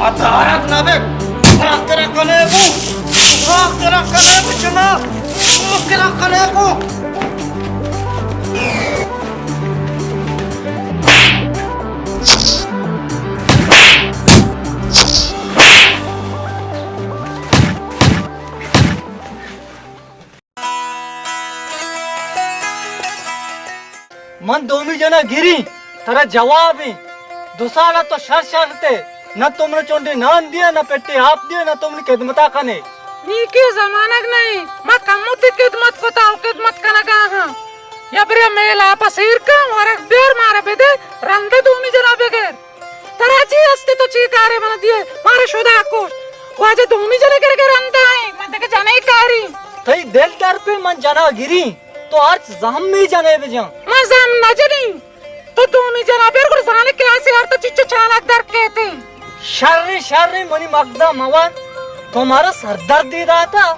اتارک نبک، راکرا کنے کو، راکرا کنے کو شما، راکرا کنے کو۔ من دومی جنا گری، ترا جواب ایں۔ دو سال تو شر شر تے، نہ تو من چونڈے نان دیا، نہ پٹے آپ دیا، نہ تو منی خدمتا کنے۔ نیکی زمانگ نہیں، ما کمو تی خدمت کتا و خدمت کنگا ہاں۔ یا بریا میل آپا سیر کن، ورگ بیار مارا بدے، رندا دومی جنا بگر۔ ترا چی است تو چی کارے من دیے؟ مارا شدا کشت۔ واجہ دومی جنے گرگے رندا ایں، من دگہ جنے کاری۔ تئی دل در پہ من جنا گری، تو ہرچ زہمی جنے بجن۔ من زہم نہ جنی۔ تو دومی جنا بیر گڑ زانے کہ آسے ہر تو چچو چالاک در کہتے۔ شر شر منی مغزا مور، تو مارا سردردی داتا۔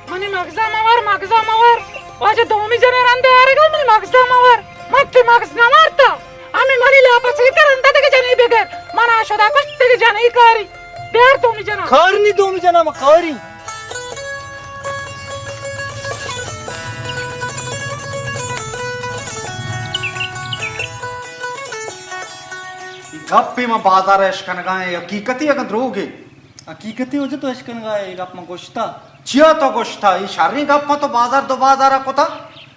منی مغزا مور، مغزا مور۔ واجہ دومی جنے رندے آرگا منی مغزا مور۔ من تی مغز نہ مارتا۔ ہمیں منی لاپا سیکر اندا دگہ جنے بگر۔ من آ شدا کشت دگہ جنے کاری۔ بیار دومی جنا۔ کار نی دومی جنا ما کاری۔ گپے ما بازار اشکنگا ایں، حقیقتی اگن دروگے؟ حقیقتی وجہ تو اشکنگا اے گپ ما گوشتا۔ چیا تو گوشتا؟ اے شریں گپ تو بازار دو بازار کتا۔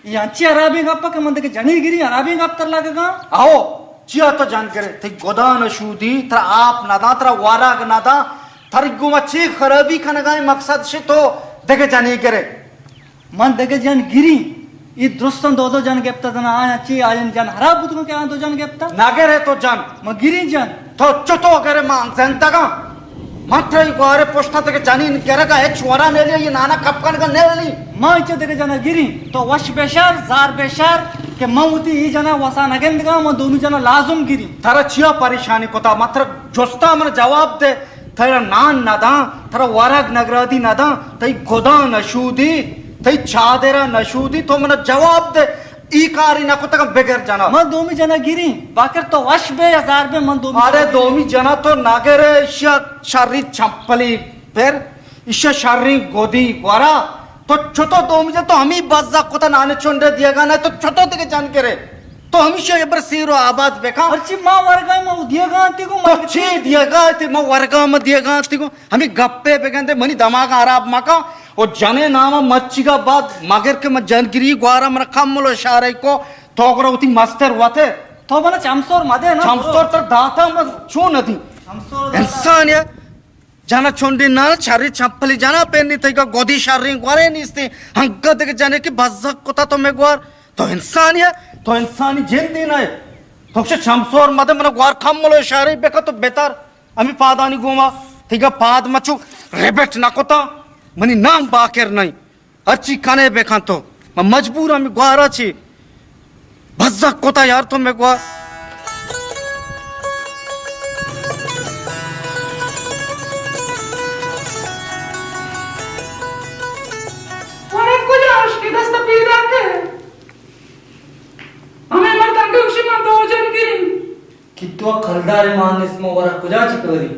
اے انچی حرابیں گپ کہ من دگہ جنے گری، حرابیں گپ تر لگگا۔ او، چیا تو جن گرے؟ تئی گدا نشودی، ترا آپ نداں، ترا ورگ نداں، تری گوما چی خرابی کنگا ایں؟ مقصد شے تو دگہ جنے گرے۔ من دگہ جن گری، اے درستاں دو دو جن گپتا تنا، آیاں چی آیاں جن حراب بوتگاں کہ آیاں دو جن گپتا؟ نہ گرے تو جن۔ من گری جن۔ تو چتو گرے؟ من زندگاں۔ من ترا اے گوارے پشتا دگہ جنین گرگا ہچ وڑا نیلی، اے نانا کپ کنگا نیلی۔ ما انچو دگہ جنا گری، تو وش بشار، زار بشار کہ من وتی اے جنا وسا نگندگاں، من دومی جنا لازم گری۔ ترا چیا پریشانی کتا؟ من ترا جستا، من جواب دے۔ ترا نان نداں، ترا ورگ نگرادی نداں، تئی گدا نشودی، تئی چادرا نشودی، تو منا جواب دے۔ ای کاری نہ کتگ بگر جنا۔ من دومی جنا گیری، باکر تو وش بے یا زار بے، من دومی ارے جنا گیری۔ دومی جنا تو نہ گرے، اشیا شری چمپلی پر، اشیا شری گودی گورا۔ تو چتو دومی جنا، تو ہمی بزا کتا نانے چنڈے دیگا نہ، تو چتو دگہ جن گرے۔ تو ہمیشہ ابر سیر و آباد بکن۔ ہرچی ما ورگا ما دیگا انتی گو تو ما چی دیگا تی؟ ما ورگا ما دیگا انتی گو۔ ہمی گپے بگندے، منی دماغ خراب مکن۔ او جنے نام مرچیگا بعد مگر کہ من جنگری گوارا من کمل و اشارہ کو، تو گڑا وتی مستر وتے۔ تو منا چمسور مدے نا۔ چمسور تر داتا من چون ندی۔ چمسور داتا۔ انسان یا جنا چونڈی نہ، شری چمپلی جنا پینی تئیگا گودی شریں گورے نیستی۔ ہنگا دگہ جنے کہ بزگ کتا تو مے گوار۔ تو انسانی ہے، تو انسانی جندی نہ ہے۔ تو چہ چمسور مدے منا گوار کمل و اشارے بکا تو بہتر۔ ہمی پادانی گوما تئیگا پاد مچو ریبٹ نہ کتا۔ منی نام باکر نہیں۔ ہرچی کنے بکن تو۔ من مجبور ہم گوارا چی۔ بزگ کتا یار تو مے گوار۔ ورگ کجا اش کہ دست پیدا کر؟ ہمیں مرد انگے گوشی من دو جن گریں۔ کہ تو کلدار مان نیست، ما ورگ کجا چی کری؟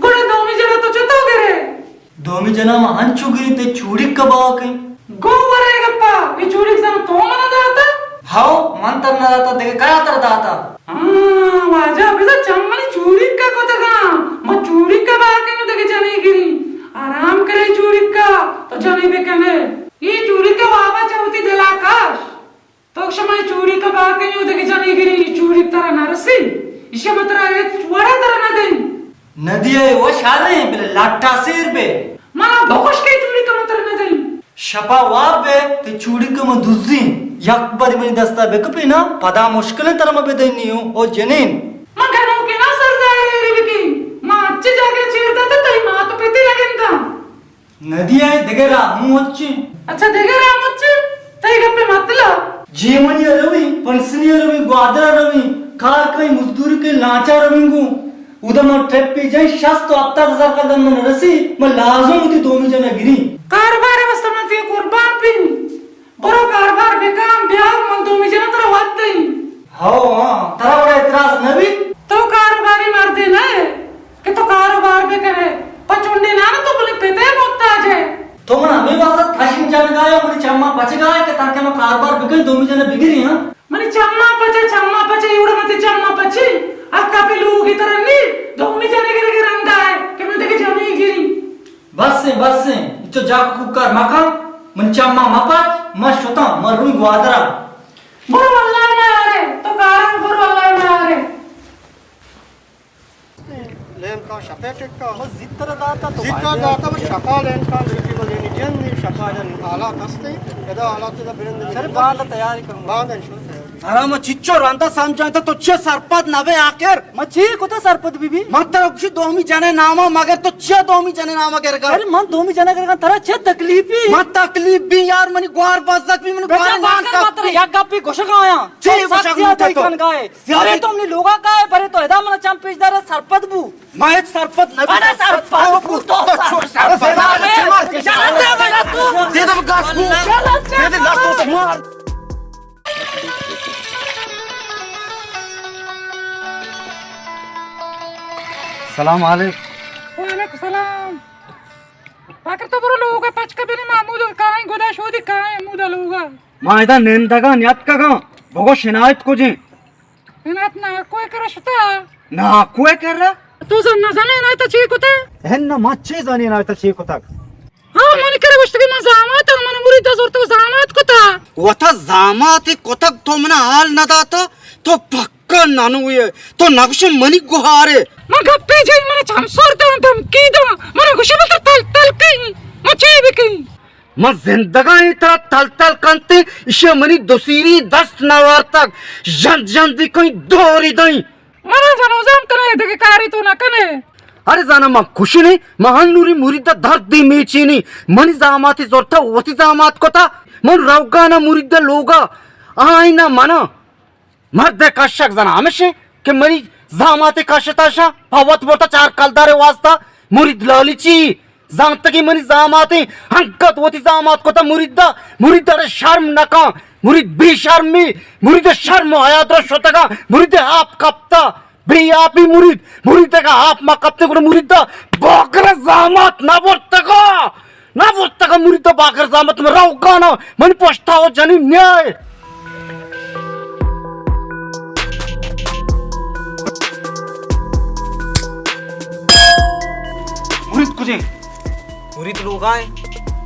گڑا دومی جنا تو چتو گرے؟ دومی جنا ما ہنچو گری تے چوڑی کباہ کن۔ گو ورے گپا، یہ چوڑی زم تو منا داتا؟ ہاو، من تر نہ داتا، دگہ کیا تر داتا؟ ہاں، واجہ بزا چم منی چوڑی کا کتگا، ما چوڑی کباہ کن دگہ جنے گری۔ آرام کرے چوڑی کا، تو جنے بکنے۔ یہ چوڑی کا بابا چوتی دلا کاش۔ تو شمئے چوڑی کا باکیں و دگہ جنے گریں، چوڑی ترا نہ رسی، ایشی من ترا ہچ وڑا ترا نہ دئیں۔ نہ دیئے و شریں، بلے لٹا سیر بے۔ منا بگوش کہ چوڑی کا من ترا نہ دئیں۔ شپا واب بے، تے چوڑی کا من دزیں، یک بری منی دستا بکپی نا، پدا مشکلیں ترا من بدئینی ہوں، او جنین۔ من گنوکے نا سر ظاہر ایری بکی، ما اچے جاگہ چیر داتا تئی مات پتی نگنداں۔ ندی آئے دگہ راہ ہوں ہچیں۔ اچھا، دگہ راہ ہچیں؟ تئی گپے مطلب؟ جیونی ء روی، پنسنی ء روی، گوادر ء روی، کار کئی، مزدوری کئی، لانچا روی گوں۔ اودا من ٹرپی جن شست و ہپتاد ہزار قدم من رسی، من لازم وتی دومی جنا گریں۔ کاروبار ء واسطہ من تئی قربان بی۔ برو کاروبار بکن، بیا من دومی جنا ترا وت دئیں۔ ہو ہاں، ترا وڑا اعتراض نہ بیت؟ تو کاروباری مردے نہ ئے کہ تو ما کاروبار بکنیں، دومی جنہ بگریں، ہاں؟ منی چماں پچ ءَ، چماں پچ ءَ، ایوڑا متے چماں پچ ءَ۔ ہر کپے لوگے ترا نی، دومی جنہ گرگ ءِ رندا ئے کہ من دگہ جنے گریں۔ بس ایں، بس ایں، اچو جاک کوکار مکن، منی چماں مپچ، من شتاں، من رویں گوادر ءَ۔ برو اللہ ءَ مارے، تو کاراں برو اللہ ءَ مارے۔ لین کاں شپے ٹکا۔ بس زیتر داتا تو زیتر بھائی داتا، بس شپا لین کاں، لوٹی بلینی جن، شپا جن حالات ہستے، ادا حالات دا برند۔ سر باند تیاری کروں۔ باند انشاءاللہ۔ حرام چچو رندا سمجھانتا تو چے سرپد نہ بے آخر؟ ما چی کتا سرپد بی بی؟ ما ترا گوشی دومی جنے ناما، مگر تو چیا دومی جنے ناما گرگا؟ ارے من دومی جنے گرگا، ترا چے تکلیفی؟ ما تکلیف بی یار، منی گوار بزگ بی، منی بیچا گوار نان باکر کپ ماتر بی۔ یک گپی گوشگا آیا۔ چی تو گوشگ سخت زیادہ مانتا تو؟ کن گائے۔ زیادہ ارے تو منی لوگا کائے، برے تو ادا منا چم پیش دارے سرپد بو۔ ما ہچ سرپد نہ بی۔ ارے سرپد بو تو، تو چور سرپد۔ سرپد۔ جلد دے بنا تو۔ دے دے گاس بو۔ جلد دے دے گاس بو تو مار۔ سلام علیکم۔ وعلیکم سلام۔ پاکر تو برو لوگا پچ کا بنے محمود کائیں گدا شودی کائیں محمود لوگا۔ ما ادا نندگا نیاتکگاں، بگو شنایت کجیں؟ عنایت ناکو ءِ کرا شتا۔ ناکو ءِ کرا؟ تو زن نہ زانے عنایت چی کتا؟ ہن نہ، ما چی زانی عنایت چی کتگ؟ ہاں، من کرا گوشتگی من زامات، من مرید زورتو زامات کتا۔ وتا زامات کتگ تو منا حال نہ داتا، تو پکا نانوے، تو نگوشے منی گہارے۔ من گپے جئی، من چم سور داں، دھمکی داں، من گوشے من تل تل کئی، من چی بکئی؟ من زندگاں اے ترا تل تل کنتیں، ایشی ءَ منی دو سیری دست نہ وارتگ، ژند ژندی کئیں دوری دئیں۔ منا جنوزام کنے، دگہ کارے تو نہ کنے۔ ارے زانا من کشنے، من ہنوری مرید ءَ درد دی میچینی، منی زاماتی زرتا وتی زامات کتا، من روگانا مرید ءِ لوگا، آئینا منا۔ مرد ءِ کشگ زنا ہمشیں کہ منی زاماتے کشتا شا، پہ وت برتا چار کلدار ءِ واسطہ۔ مرید لالچی، زانتگی منی زاماتیں، ہنکت وتی زامات کتا مریدا۔ مرید ءَ شرم نکاں، مرید بے شرمی، مرید شرم و حیا درا شتگا، مرید آپ کپتا، بے آپی مرید، مرید اگا آپ ما کپتے گڑا مریدا باکر زامات نہ برتگا۔ نہ برتگ مرید باکر زامات، من روگانا، من پشتا و جنین نیائے۔ مرید کجے؟ مرید لوگا ہے۔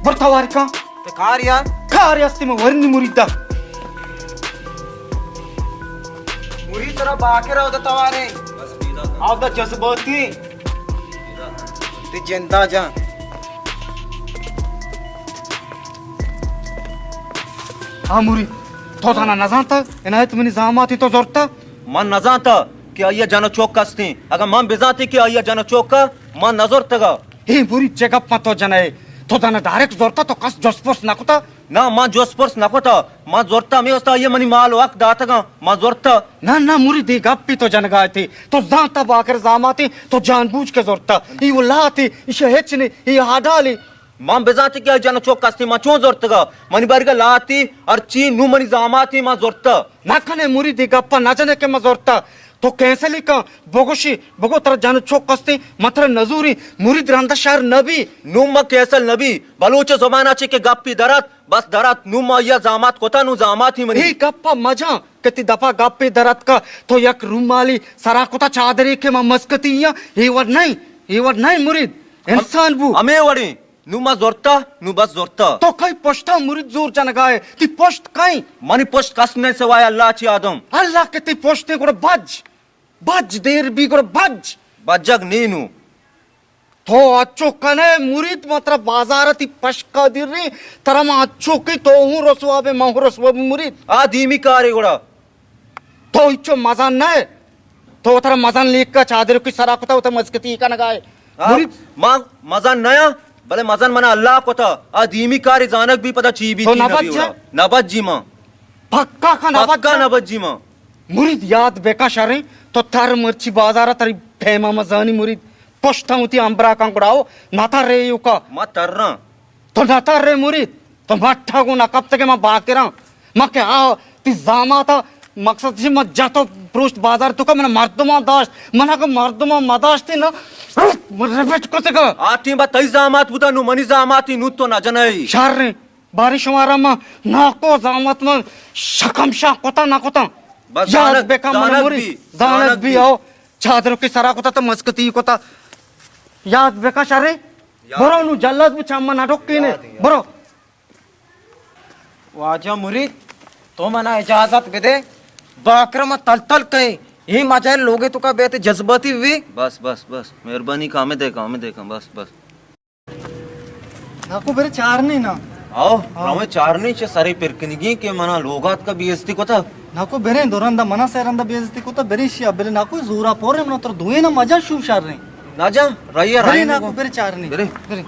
بر تواری کن۔ تے کار یار۔ کار یاستی من ورنی مریدا۔ مرید ترا باکر اودا توارے۔ اودا جذباتی۔ تی جندا جان۔ ہاں مرید، تو زانا نزانتا عنایت منی زاماتی تو زرتا؟ من نزانتا کہ آئی جن و چوک استیں۔ اگاں من بزانتی کہ آئی جن و چوکا، من نزرتگا۔ اے مرید چے گپ تو جنئے؟ تو زانا ڈائریکٹ زرتا، تو کس جست پرس نکتا؟ نہ، من جست پرس نہ کتا۔ من زرتا، ہمے واسطہ آئی منی مال و حق داتگاں، من زرتا۔ نہ، نہ، مرید، اے گپی تو جنگا تے۔ تو زانتا باکر زاماتے، تو جان بوجھ کے زرتا۔ اے و لاتے، ایشا ہچ نے، اے ہاڈالے۔ من بزانتی کہ آئی جن چوک کستی، من چون زرتگا؟ منی بارگا لاتے، ہرچی نو منی زاماتے، من زرتا۔ نہ کنے مرید، اے گپا نہ جنے کہ من زرتا۔ تو کینسلی کن، بگوشی، بگو ترا جن چوک کستی، من ترا نزوری، مرید رندا شر نبی۔ نو من کینسل نبی، بلوچ زبانا چے کہ گپی درات، بس درات، نوں ما آئی ءَ زامات کتا، نوں زامات ہی منی۔ اے گپ ءَ مجاں کہ تئی دپ ءَ گپے در اتکا، تو یک رومالی سرا کتا چادرے کہ ما مسکتی آں، اے وڑ نئیں، اے وڑ نئیں مرید، انسان بو۔ ہمے وڑیں، نوں ما زرتا، نوں بس زرتا۔ تو کئی پشتا مرید زور جنگا ئے، تئی پشت کئیں؟ منی پشت کس نئیں سوائے اللہ چی آدم۔ اللہ کہ تئی پشت ایں گڑا بج، بج دیر بی گڑا بج۔ بجگ نی نوں۔ تو اچو کنے مرید، ما ترا بازار تی پشکا دیریں، ترا ما اچو کی تو ہوں رسوا بے، ما ہوں رسوا بے مرید۔ آ دیمی کارے گڑا۔ تو اچو مزن نہ، تو ترا مزن لیکا چادر کی سرا کتا، تو مسکتی کنگا ئے۔ آ، مرید۔ ما مزن نہ، بلے مزن منا اللہ کتا۔ آ دیمی کارے زانگ بی پدا چی بی تو چی نہ بی نبج گڑا۔ نبج جی ما۔ پکا کا نبج پکا جا۔ نبج جی ما۔ مرید یاد بکا شریں، تو تر مرچی بازار تری پیما مزانی مرید۔ پشتاں وتی ہمبراکاں گڑا او نہ ترے ایوکا۔ ما تراں۔ تو نہ ترے مرید، تو مٹھا گوں نہ کپتگے ما باکراں۔ ما کہ آ تی زاماتا مقصد چی ما جتو پروشت بازار تو کا من مردماں داشت، من اگہ مردماں مداشتی نا، من رپٹ کتگا۔ آ ٹیم با تئی زامات بوتا، نو منی زاماتی، نو تو نہ جنئی۔ شریں۔ باریں شمارا ما ناکو زامت ما شکم شاہ کتا نہ کتا۔ بس یاد زانت، بکن من زانت موری، بی، زانت زانت بی، بی۔ او چادر کی سرا کتا تو مسکتی کتا۔ یاد بکن شرے۔ یاد۔ برو نو جلد بچا من نہ ڈوکینے۔ یاد، یاد۔ برو۔ واجہ مرید، تو منا اجازت بدے، باکر ما تل تل کئے۔ اے مجاہل لوگے تو کا بیت جذباتی ہوئی۔ بس، بس، بس۔ مہربانی کامے دے، کامے دے کن، بس، بس۔ ناکو برے چارنی نا۔ آؤ، ہاں۔ رویں چارنی چہ سرے پرکنگی کہ منا لوگات کا بے عزتی کتا۔ ناکو برے دو رندا منا سے رندا بے عزتی کتا، برے شیا بلے ناکو زورا پورے منا تر دوئے نا مجا شو شر رہے۔ نہ جا، رہی ہے، برے رہی ناکو، نہیں۔ برے چارنی۔ برے۔ برے۔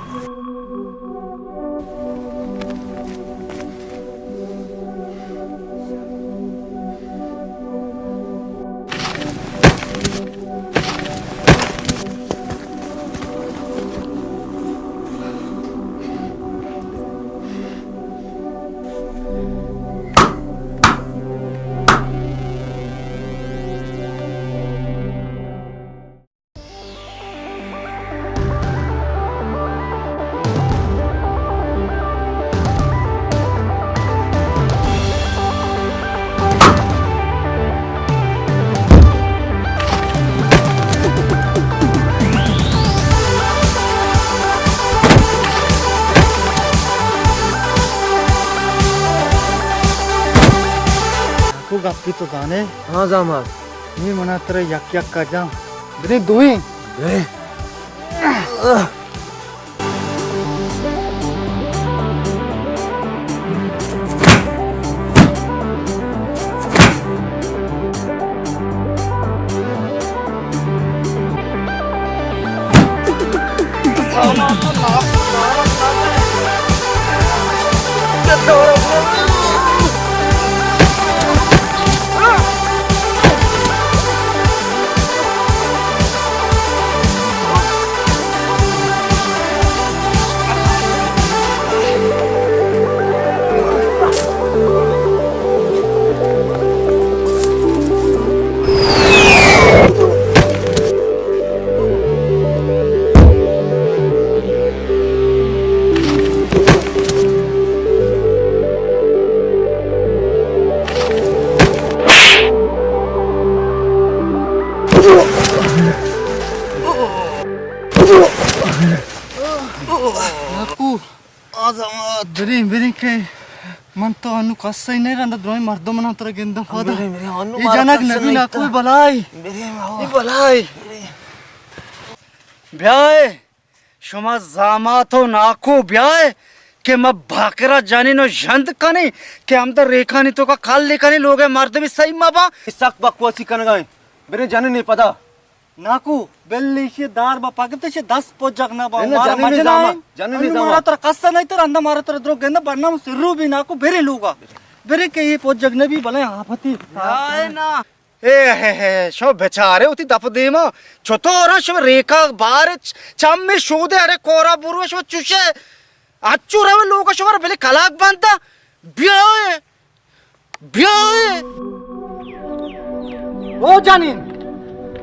کو گپی تو زانے؟ ہاں زاما۔ نی منا ترا یک یک کا جاں۔ برے دوئیں۔ برے۔ ناکو۔ آزمات۔ بریں، بریں کہ من تو انو کس ہی نہیں رندا، درائیں مردم منا ترا گندم پدا۔ بریں، بریں، انو اے مارا جنگ کس نبی نہیں ناکو تا۔ بلائی۔ بریں، آؤ۔ اے بلائی۔ بریں۔ بیائے، شما زامات و ناکو بیائے کہ ما باکرا جنین و ژند کنیں کہ ہمدا ریکانی توکا کل کنیں، لوگے مردمی سہی مبا۔ سک بکواسی کنگا ہیں۔ بریں جنین پدا۔ ناکو، بل ایشی دار با پگت ایشی دست پجگ نہ با۔ نہ، نہ، مارا جنین مجنا زاما، ہے۔ جنین انو زاما۔ مارا ترا قصہ نہیں تر، اندا مارا ترا درو گند برنامہ سرو بھی ناکو، برے لوگا۔ برے کہ یہ پجگ نہ بھی بلے آفتی۔ آئے نا۔ اے ہے ہے، شما بچارے ہوتی دپ دیما۔ چطور شما ریکا بار چ-، چم شودے، اڑے کورا برو شما چوشے۔ اچو رو لوگا شما بلے کلاک بندا۔ بیائے۔ بیائے۔ او جنین،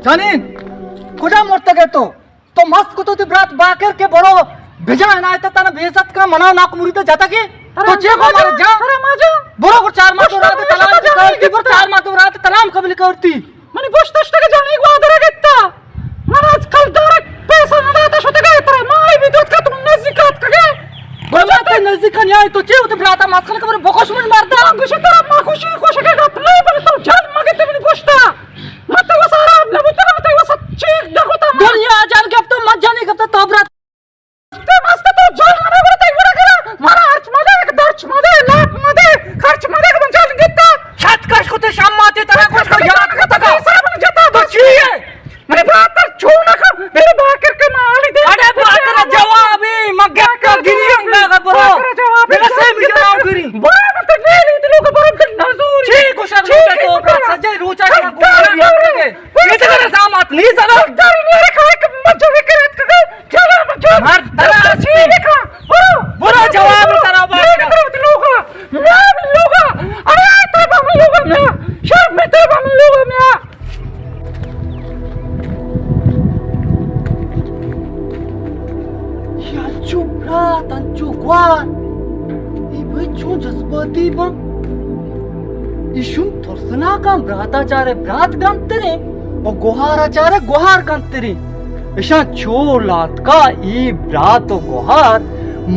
جنین، کجا مرتگ ئے تو؟ تو مست کت وتی برات باکر کہ برو بجا عنایت تنا بے عزت کن، منا ناکو مرید جتگ ئے۔ تو چے گو مارا جا؟ برو گڑا چار ماہ تو رات تلام قبول کر، برو چار ماہ تو رات تلام قبول کرتی۔ منی گوشت اشتگ جانی گوادر گتا۔ من آج کل دارک پیسہ نہ داتا شتگ ئے، ترا ماہی بھی دوت کا تو نزدیک آتکگ ئے۔ گڑا ما تئی نزدیک نیائے، تو چے وتی براتا مسخرہ کن، برو بکش من مردا۔ گوشی ترا ما خوشی خوشی گپ نہ، بلے تو جان مگے تو منی گوشتا۔ من تئی واسا حراب نہ بوتگ، من تئی واسا چیک نہ کتگ۔ دنیا جان گپت، من جانی گپت، تو برات۔ تو مست تو جان نہ گرت، تئی وڑا کرا۔ مارا ہرچ مدے، درچ مدے، لاپ مدے، خرچ مدے، من جان گپتا۔ شت کش کت شماتے ترا کش کو یاد کتگ۔ پیسہ من جتا تو چی ئے؟ منی براتر چون کن، میرے باکر کے مالی دے۔ اڑے براتر جوابی، من گپتا گریاں گا برو۔ براتر جوابی۔ میرا سے بھی جواب گری۔ برو مت نیلی دلو کو برو دل نزوری۔ چی گوشگ لوٹے تو برات سجے روچا کو گوشگ لوٹے۔ یہ تو میرا زامات نہیں زنا۔ در میرے کھائے کہ مجھے کرت کہ چلا مجھے۔ مرد ترا چی لکھا؟ برو۔ برو جواب ترا باکر۔ لوگا۔ لوگا۔ ارے ترا لوگا۔ شرم ترا لوگا۔ اے انچو برات، انچو گوار، اے وتی باں۔ ایشون ترسناکاں، براتا چارے برات گنتریں و گوہارا چارے گوہار گنتریں۔ اشاں چو لاتکا ای برات و گوہار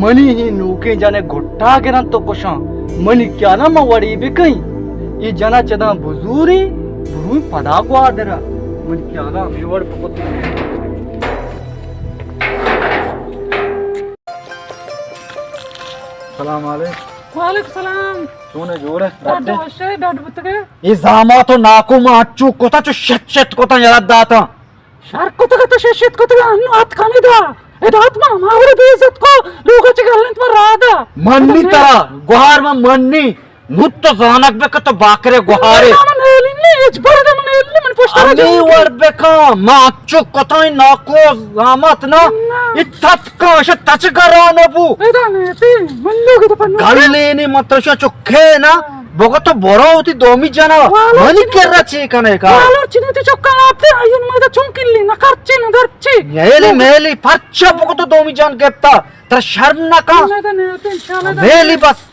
منی ہی نوکیں جنے گٹا گرنت و کشاں۔ منی خیالا ما وڑی بکئیں۔ ای جنا چداں بزوری، برویں پدا گوادرا۔ منی خیالا ہمے وڑ بکتیں۔ سلام علیکم۔ وعلیکم سلام۔ چون ئے، جوڑ ئے؟ ڈاڈ وش ئے، ڈاڈ بوتگ ئے؟ اے زامات و ناکو ما انچو کتا چو شت شت کتا یلہ داتا۔ شر کتگ تو شت شت کتگ، انو ات کمی دا۔ ادا ات ما ماورے بے عزت کو، لوگا چہ گلنت ما رادا۔ منی ترا، گوہار ما منی۔ نو تو زانگ بکن تو باکرے گوہارے۔ من ہیلی نی، ہچ بر من ہیلی نی، من پشت ہمے وڑ بکن، ما انچو کتائیں ناکو زامات نا، نا۔ ای تتکاں اش تچ گران بو۔ ادا نیتی، من لوگ تو پنو۔ گلینی مترشا چکے نا، ہاں۔ بگو تو برو وتی دومی جنا، والو منی چنی کرا چی کنے کا؟ والو چنی تی چکا آتے، ایون مدا چون کلی، نہ کرچی، نہ درچی۔ میلی، میلی، پرچا بگو تو دومی جان گپتا، ترا شرم نہ کا؟ اللہ دا نیتی، انشاءاللہ دا میلی نیتی۔ بس۔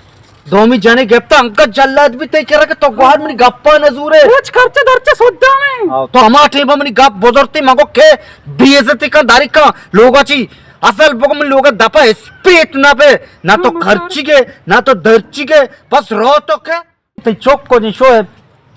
دومی جنے گپتا انکا جلاد بی تئی کرا کہ تو گوہار منی گپا نزورے۔ روچ خرچہ درچہ سودا میں۔ آو، تو ہما ٹیما منی گپ بزرتی مگو کہ بے عزتی کن داری کن لوگا چی۔ اصل بگو من لوگا دپا اسپیت نہ بے، نہ تو ہاں، خرچی گے، نہ تو درچی گے، بس رو تو کہ۔ تئی چک کو جی شعیب۔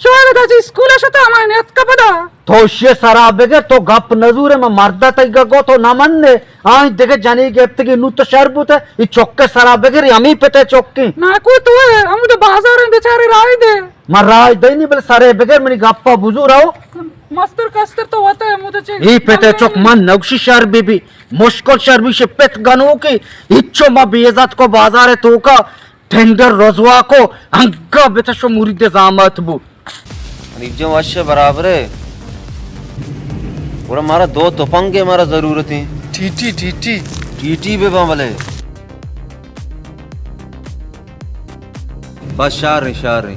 شعیب دا جی اسکول شتا ہمائیں نیت کا پدا۔ تو اشی سرا بگر، تو گپ نزورے، من مردا تئی گو تو نہ مننے۔ آئیں دگہ جنی گپتگی، نو تو شر بوتے، ای چکے سرا بگر، ای ہمیں پتے چکیں۔ ناکو تو ہے، ہمود بازار بیچارے رائی دے۔ من رائی دے نی، بل سرے بگر، منی گپا بزور آو۔ مستر کستر تو وتا ہے، ہمود چے۔ ای پتے چک من نگشی شر بی بی، مشکل شر بی شی پت گنو کی، ہچو ما بے عزت کو بازار توکا۔ ٹینڈر رسوا کو، انگا بتشو مرید زامات بو۔ حنیف جان وش برابر ہے۔ گڑا مارا دو تپنگ ہے، مارا ضرورت ہے۔ T T, T T. T T بے باں بلے۔ بس شار رہے، شار رہے۔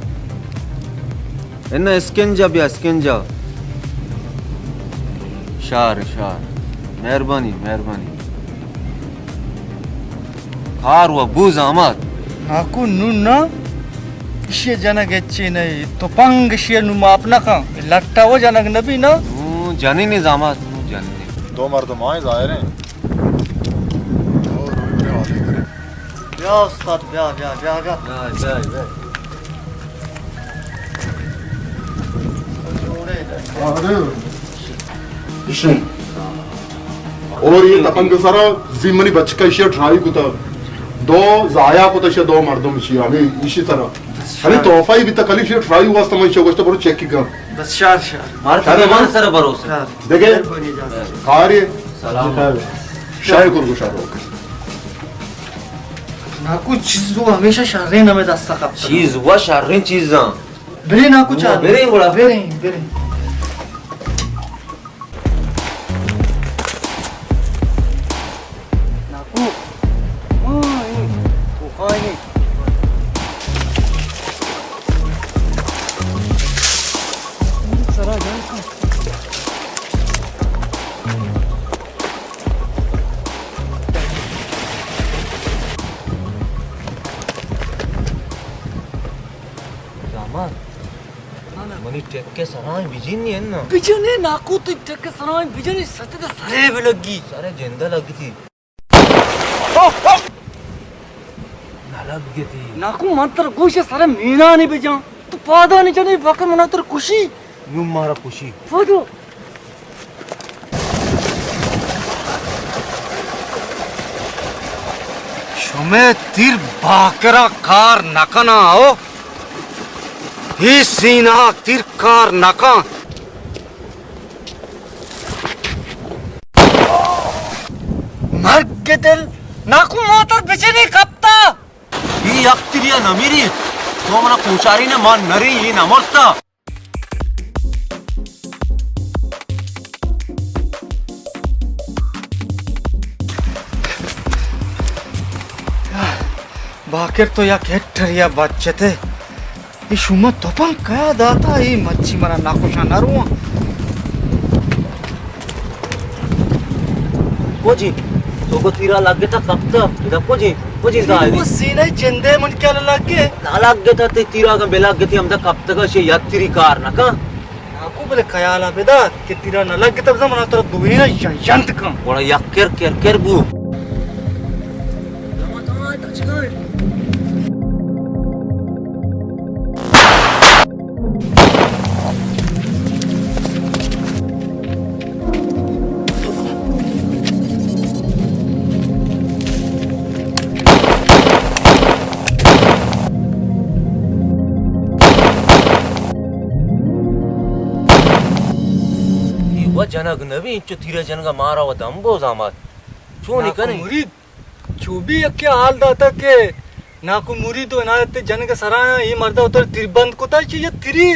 اناں اسکنجا بیا، اسکنجا۔ شار، شار۔ مہربانی، مہربانی۔ کار و بو زامات۔ ناکو نون نا، اشی جنگ اچے نہ، تپنگ اشی نو ماپ نہ کن۔ لٹا و جنگ نبی نا۔ نو جنی نی زامات، نو جنی نی۔ دو مردم آئیں ظاہر ہیں۔ بیا استاد، بیا، بیا، بیا، بیا۔ اور یہ تپنگ سرا زی منی بچکا اشیا ٹرائی کتا، دو ضائع کتا اشیا، دو مردم اشیا، ہمیں اشی سرا۔ ہمیں تحفہ ہی بیتا، کلی اشیا ٹرائی واسطہ من اشیا گوشتا برو چیک کی کن۔ بس شار، شار۔ مارا شار تمہیں ہے نا؟ ہمارے سر بھروسہ۔ شار۔ دیکھے؟ مہربانی جان۔ کار ہے؟ سلام۔ شاید کن گوشا رو۔ ناکو چیز وہ ہمیشہ شریں نمے دستا کپتا۔ چیز وہ شریں چیزاں۔ برے ناکو چار۔ برے گڑا۔ برے، برے۔ ناکو۔ ہاں، اے تو خائنی۔ سرا جان کا۔ داماد، منی ٹکے سرائیں بجنی اناں۔ بجنے ناکو، تو ٹکے سرائیں بجنے، ستے تے سرے بلگی۔ سرے جندہ لگتی۔ نہ لگتی۔ ناکو، من تر گوش سرے مینانی بجان۔ تو پادانی جنے بکر منا تر کشی۔ نوں مارا کشی۔ پادو۔ شمے تیر باکرا کار نہ کناں، ہو؟ ہی سینہ تیر کار نہ کن۔ مرگ دل، ناکو موتر بچنی کپتا۔ ای یک تیریا نمیری، تو منا کوچاری نے مان نری، ای نمرتا۔ باکر تو یک ہیٹر یا بچتے۔ اے شما تپنگ کیا داتا؟ اے مچی منا ناکوشاں نہ رواں۔ او جی، تو کو تیرا لگتا کپتا، ادا کجی، کجی ظاہری؟ وہ سینے چندے من کیا لگے؟ نہ لگتا تے تیرا کا بلا گتی ہم دا کپتا کا شے یاد تیری کار نہ کا۔ ناکو بلے خیال ءَ بدار کہ تیرا نہ لگتا بزاں من ترا دوئینا شنت کن۔ گڑا یک کر کر کر بو۔ اے و جنگ نبی، انچو تیرے جنگا مارا و دم بو زامات۔ چونی ناکو کنے؟ مرید، چو بی یکے حال داتا کہ ناکو مرید و عنایت جنگ سرا اے مردا اتر تیر بند کتا چی یا تیری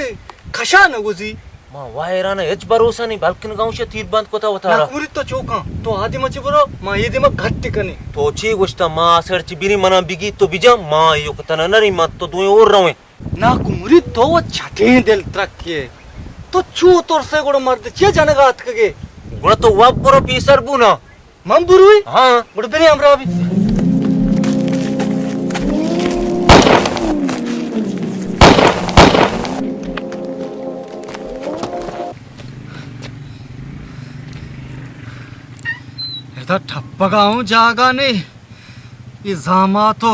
کشا نگوزی۔ ما و حیران، ہچ بھروسہ نہیں، بلکن گاؤں شے تیر بند کتا وتارا۔ ناکو مرید تو چوکاں، تو آدی مچی برو، ما یہ دیما گھٹ کنے۔ تو چی گوشتا، ما سر چی بیری منا بگی تو بجا، ما یو کتنا نری، ما تو دوئیں اور رویں۔ ناکو مرید تو و چٹیں دل ترکے۔ تو چو ترسے گڑا مرد چیا جنگا اتکگے؟ گڑا تو واب برو پیسر بونا۔ من بروئی؟ ہاں۔ گڑا برے ہمراہ بی۔ ادا ٹپگا ہوں جاگا نے۔ اے زامات و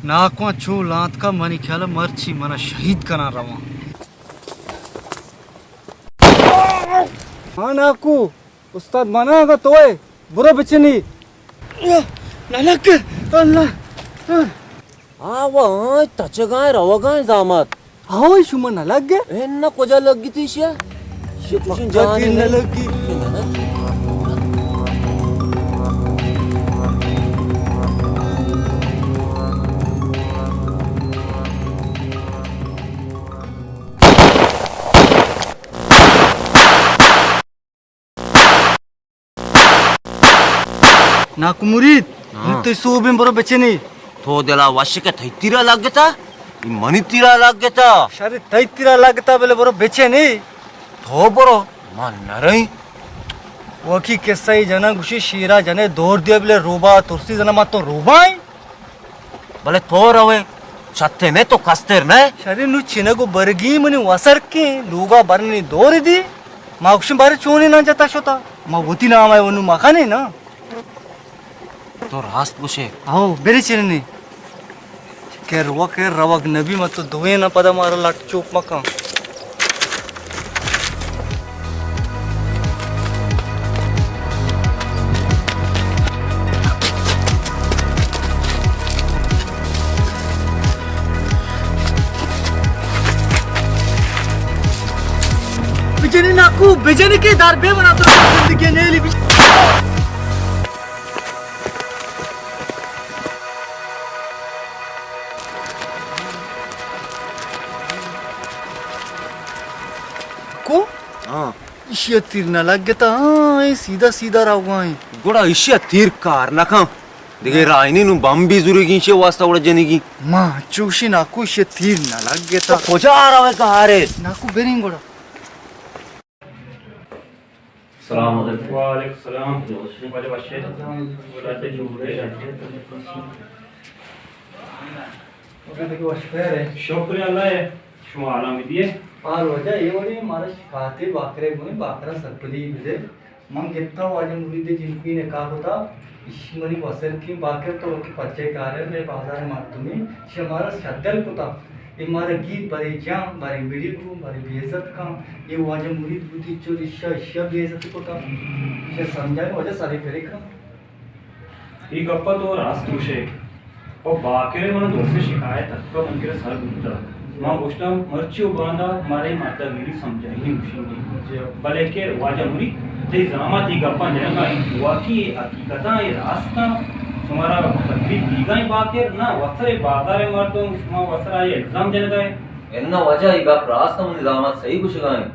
ناکواں چو لانتکا منی خیال مرچی منا شہید کناں رواں۔ ہاں ناکو، استاد منا اگا توئے، برو بچنی۔ نہ لگ اللہ۔ آ وا، تچگائیں روگائیں زامات۔ ہاں، شما نہ لگ گئے؟ اے نہ، کجا لگی تھی شیا؟ شیا چوشیں پکا جانے تیر نہ نے۔ لگی۔ ناکو مرید، ہاں۔ نی تئی سوبیں برو بچنی۔ تو دلا وش کہ تئی تیرا لگتا، ای منی تیرا لگتا۔ شر تئی تیرا لگتا، بلے برو بچنی۔ تو برو، ما نرئی۔ وکی قصہ ای جنا گوشی شیرا جنے دور دیا بلے روبا ترسی جنا ما تو روبائیں۔ بلے تو روئے، چتے نے تو کستر نے۔ شری نو چنگ و برگی منی وسر کے، لوگا برنی دور دی۔ ما گوشن بارے چونی نہ جتا شتا۔ ما وتی نام ہے ونو مخانے نا۔ تو راست گوشے۔ ہاو، بری چننی۔ کہ رو کہ روگ نبی مت دوئیں نہ پدا مارا لٹ چوپ مکن۔ بجنی ناکو، بجنی کہ در بے منا تو زندگی نیلی بج-، کو؟ ہاں۔ ایشی ء تیر نہ لگتا، ہاں، اے سیدھا سیدھا روگا ایں۔ گڑا ایشی ء تیر کار نہ کن۔ دگہ راہ نی، نوں بمبی زورگی ایشی واسطہ وڑ جنگی۔ ما چوشی ناکو ایشی ء تیر نہ لگتا۔ تو کجا روے گارے؟ ناکو بریں گڑا۔ السلام علیکم۔ وعلیکم السلام۔ واجہ وشے؟ شکر اللہ ہے۔ شما حالاں بدیے۔ حال واجہ اے وڑی مارا شکایتے باکرے گونے، باکرا سرپدی بدے۔ من گپتا واجہ مرید جنکوی نکاح کتا، اش منی وسر کی باکر تو وقت پچے کارے، میں بازار مردمی شمارا شدل کتا۔ اے مارا گیت بارے جام، بارے میڈی کو، بارے بے عزت کن۔ اے واجہ مرید بوتی چو اشا، اشا بے عزت کتا۔ اشا سمجھائے واجہ سارے کرے کن۔ اے گپ ء تو راست گوشئے۔ او باکر ء من درسیں شکایت اتکگ، من کرا سر بوتگ۔ من گوشتم، مرچی و باندا مارا اے مرد ء گڑی سمجھائینی گوشینی۔ بلے کہ واجہ مرید، تئی زامات اے گپاں جنگا انت، واقعی اے حقیقتاں اے راست انت؟ شمارا تکلیف دیگا انت باکر؟ نہ، وسر اے بازار ء مردم، شما وسر آئی الزام جنگا ئے؟ اناں واجہ، اے گپ راست انت، منی زامات صحیح گوشگا انت۔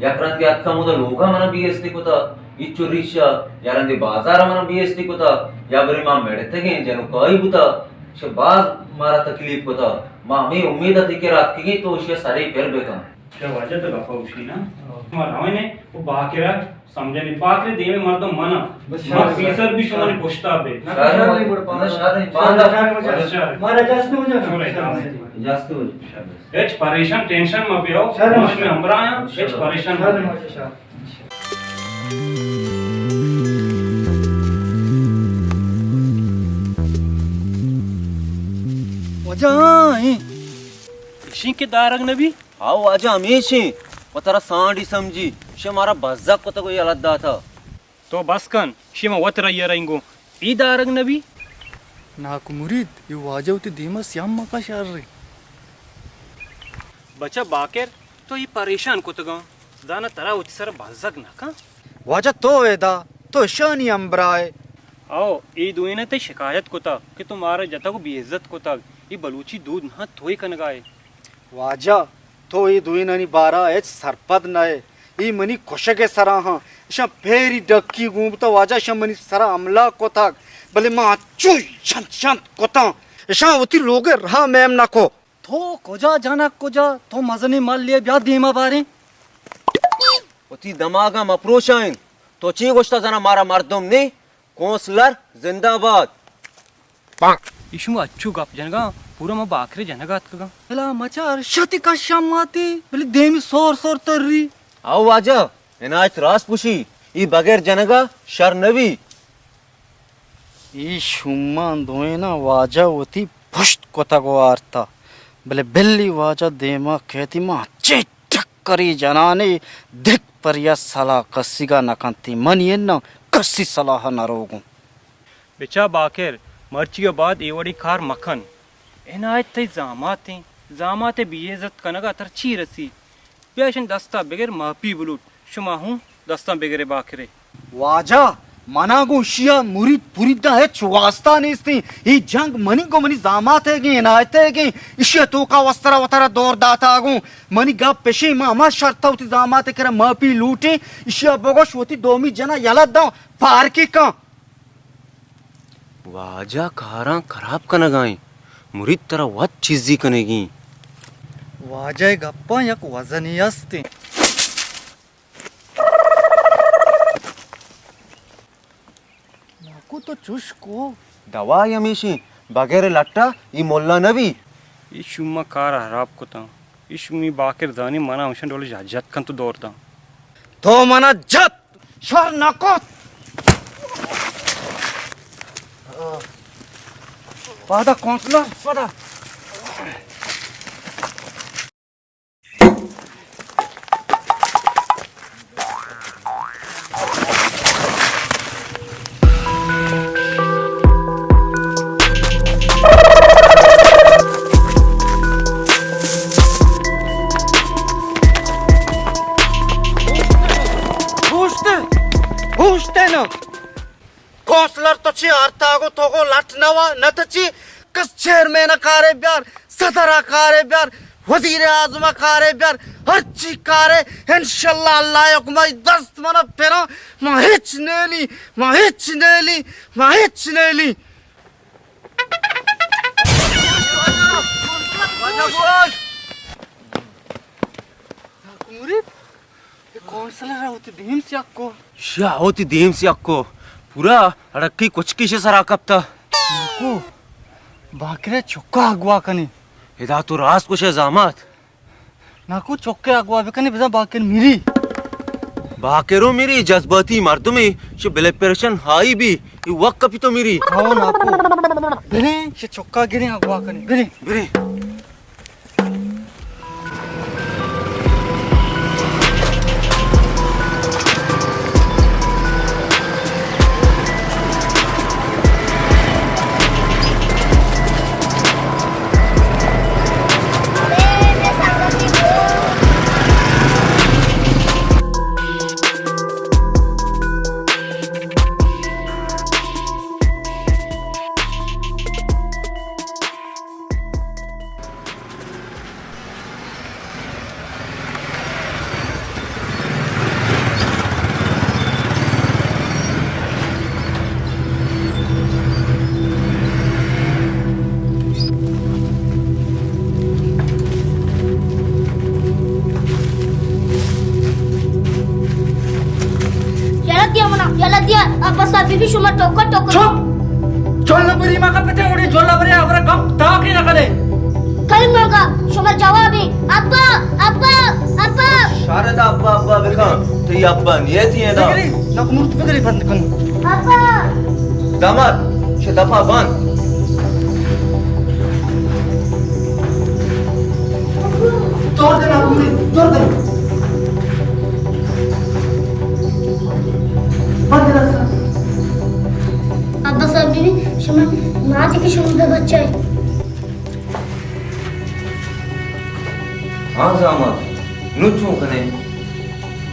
یک رندے اتکا ہمودا لوگا منا بے عزتی کتا۔ اے چو ریشا یا رندے بازار ء منا بے عزتی کتا، یا برے ما مڑتگیں جنوکائی بوتا، چہ باز مارا تکلیف کتا۔ ما ہمے امید ء تئی کرا اتکگیں تو اشی ء سرے پر بکن۔ چہ واجہ تو گپا گوشی نا؟ ما رویں نے، او باکرا سمجھنے، باکرے دیمے مردم منا۔ بس ما شر، پیسر بھی شمانی پشتا بے۔ نہ، شر، شر، شر، شر، شر، شر، شر۔ مارا اجازت ہو جانا۔ شر، شر۔ اجازت ہو جانا۔ ہچ پریشان، ٹینشن ما بیاو۔ شر، ما شر۔ شمے ہمراہ ہاں، ہچ پریشان ما بیاو۔ شر۔ واجہ، ہاں، ہیں۔ اشی کے دارگ نبی؟ ہاؤ واجہ، ہمیش ایں۔ و ترا سانڈی سمجھی، شے مارا بزگ کتگ و یلہ داتا۔ تو بس کن، شے ما وت رہی رہینگو۔ ای دارگ نبی؟ ناکو مرید، ای واجہ وتی دیما سیام مکا شر۔ بچا باکر، تو ای پریشان کتگاں، زانا ترا وتی سر بزگ نہ کن۔ واجہ تو ادا، تو اشانی ہمبراہ ئے۔ او، ای دوئیناں تئی شکایت کتگ کہ تو مارا جتگ و بے عزت کتگ۔ ای بلوچی دود نہ توئی کنگا ئے۔ واجہ، تو اے دوئینانی بارا ہچ سرپد نہ ئے۔ اے منی کشگ ء سرا ہاں۔ اشاں پیری ڈکی گون بوتہ واجہ، اشاں منی سرا حملہ کتگ، بلے من انچو شنت شنت کتاں، اشاں وتی لوگ ء راہ میم نہ کو۔ تو کجا جنک کجا؟ تو مزنیں ملے، بیا دیما باریں۔ وتی دماغاں مپروشائین۔ تو چی گوشتا زنا مارا مردم نی؟ کونسلر زندہ باد۔ اے شما اچو گپ جنگا، پورا ما باکرے جنگا اتکگاں۔ بلا مچار شتی کشم ماتی، بلے دیمی سور سور تری۔ او واجہ، عنایت راست گوشی، ای بغیر جنگا شر نبی۔ ای شومان دوئیناں واجہ وتی پشت کتگ و آرتا، بلے بلی واجہ دیما کیتی ما چے ٹکری جنانی دک پریا سلا کسیگا نکنتی، منی اناں کسی سلاہ نروگوں۔ بچا باکر، مرچی ء بعد اے وڑیں کار مکن۔ عنایت تئی زامات ایں، زامات ء بے عزت کنگ ء ترا چی رسی؟ بیا اشانی دستا بگر، معافی بلوٹ۔ شما ہوں دستاں بگرے باکرے۔ واجہ، منا گوں اشیا مرید پریداں ہچ واسطہ نیستیں۔ اے جنگ منی گوں منی زامات ئیگیں، عنایت ئیگیں۔ اشیا توکا وسترا وترا دور داتا گوں۔ منی گپ پشیں، ما ہما شرطا وتی زامات کرا معافی لوٹیں۔ اشیا بگوش وتی دومی جنا یلہ داں، پارکی کن۔ واجہ کاراں خراب کنگائیں، مرید ترا وت چیزی کنگی۔ واجہ ء گپاں یک وزنے است انت۔ ناکو تو چش کو۔ دوائی ہمیشیں، بغیر لٹا ای ملا نبی۔ ای شوما کار حراب کتاں۔ ای شومی باکر زانی منا ہمشن ڈول جت کن تو دور داں۔ تو منا جت شر نہ کت۔ پادا کونسلر، پادا۔ اوشتے، اوشتے نا۔ کونسلر تو چی آرتاگو تو گو لٹ نوا نہ تچی۔ کس چیئرمین کارے بیار، صدر کارے بیار، وزیر اعظم کارے بیار، ہرچی کارے، انشاءاللہ اللہ حکم ء دست منا پھرا، ما ہچ نیلی، ما ہچ نیلی، ما ہچ نیلی۔ مرید، اے کونسلر ء وتی دیم سیاہ کو۔ شیا وتی دیم سیاہ کو۔ پورا اڑکی کچکی شے سرا کپتا۔ ناکو، باکرے چکا اگوا کنی۔ ادا تو راست گوشے زامات۔ ناکو، چکے اگوا بکنی، بزاں باکر میری۔ باکرو میری، جذباتی مردمے، شے بلڈ پریشر ہائی بی، ای وقت کپی تو میری۔ ہاو ناکو، بریں، شے چکا گریں اگوا کنی، بریں۔ بریں۔ ابا صاحب، بی بی شما ٹوکر ٹوکر۔ چپ! جل بری مگا پتے، اوڑی جل بری ابرا گپ تاکی نہ کنے۔ کئی مگا شما جوابی، ابا، ابا، ابا۔ شاردا ابا، ابا بکن، تئی ابا نیتی ہے نا۔ بگری، نک مرد بگری بند کن۔ ابا۔ داماد، چہ دفعہ بند۔ دور دے نا، دور دے۔ بند رسا۔ ابا صاحب، بی بی شما ماتی کہ شما بے بچہ ہے۔ ہاں زامات، نو چون کنے؟